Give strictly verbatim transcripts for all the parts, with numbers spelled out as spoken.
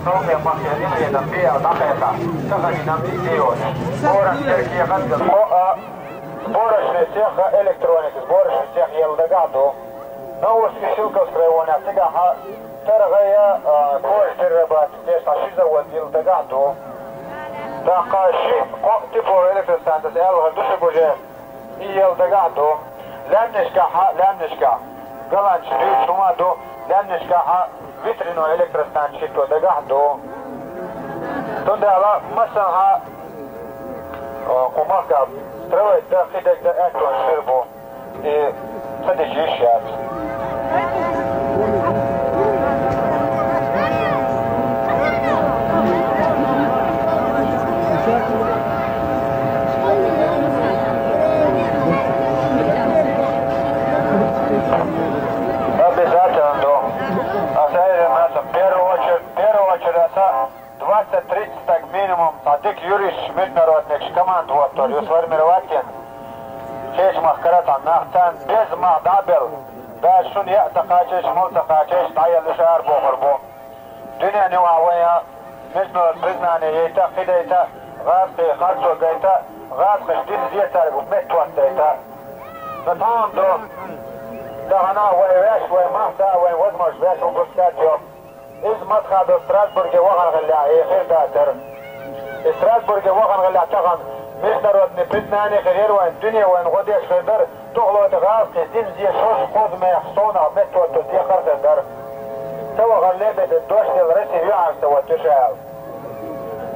Сборочный цех электроники, сборочный цех электроники, сборочный цех елла дагахь ду. Новоселковский районехь цигахь ТРГ-я, а, кожа перерабатывать деш цхьа ши завод елла дагахь ду. ТӀаккха ши-кхо теплоэлектростанция, аса аьлла хир ду шуьга уже, и елла дагахь ду. Лаьмнашкахь, лаьмнашкахь, галанча дуьйцуш хӀума ду, лаьмнашкахь ветряной электростанция хӀитто дагахь ду. Цундела массанхьа, а, кху махкахь строить дан, кхидерг дан аьттонаш хир бу. И ца дича йиш яц. Обязательно ду. Аса айренна ца, в первую очередь, в первую очередь аса двадцать-тридцать стаг минимум, цхьа дика юристаш, международникаш команда хӀоттор ю сформировать йина. Кхечу махкара цхьа нах царна беза мах дӀа а белла, баьрша шуна яа ца кхачийча, мала ца кхачийча, дӀаелла уьш арабохур бу. Дуьненан юкъахь вайн международный признание яйта, кхидайта, гӀазкхий харцо гайта, гӀазкхаша дина зе цаьрга меттахӀоттайта. Но тхьамда, тахана вай ваьш, вай мах ца, вайн возможность ваьш выпускать йо. Иза ма-хадо Страсбурге вахана хиллехь, и хир дацара. И Страсбурге вахана хиллехь тахана международный признание хир яра вайн, дуьне вайна гӀо деш хир дара, духалота гӀазкхий дина зе шозза кхузза мех совнах меттахӀотто зе хир дара. Ца вахар лебеда дош делла Россия юьхьанца ца ватта ю ша аьлла.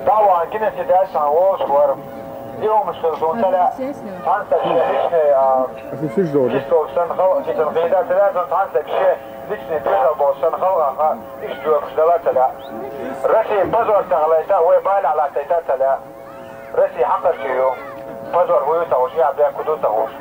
ДӀа а вахана геноцид аьлла цхьана волуш вара. И хӀумаш хилла суна ца лаьа, цхьана стаг шен личный, а, Аса цуьш догӀу. Иштта долуш санна халкъ, шен гӀийда ца лаьа, цхьана стаг шен личный безам болуш санна халкъах а иштта жоьпаш дала ца лаьа. Россия позор тахлайта, вай балехь латтайта ца лаьа. Россия хьакхарчий ю. Позор хӀун ю ца хууш, и а бехк хӀун ду ца хууш.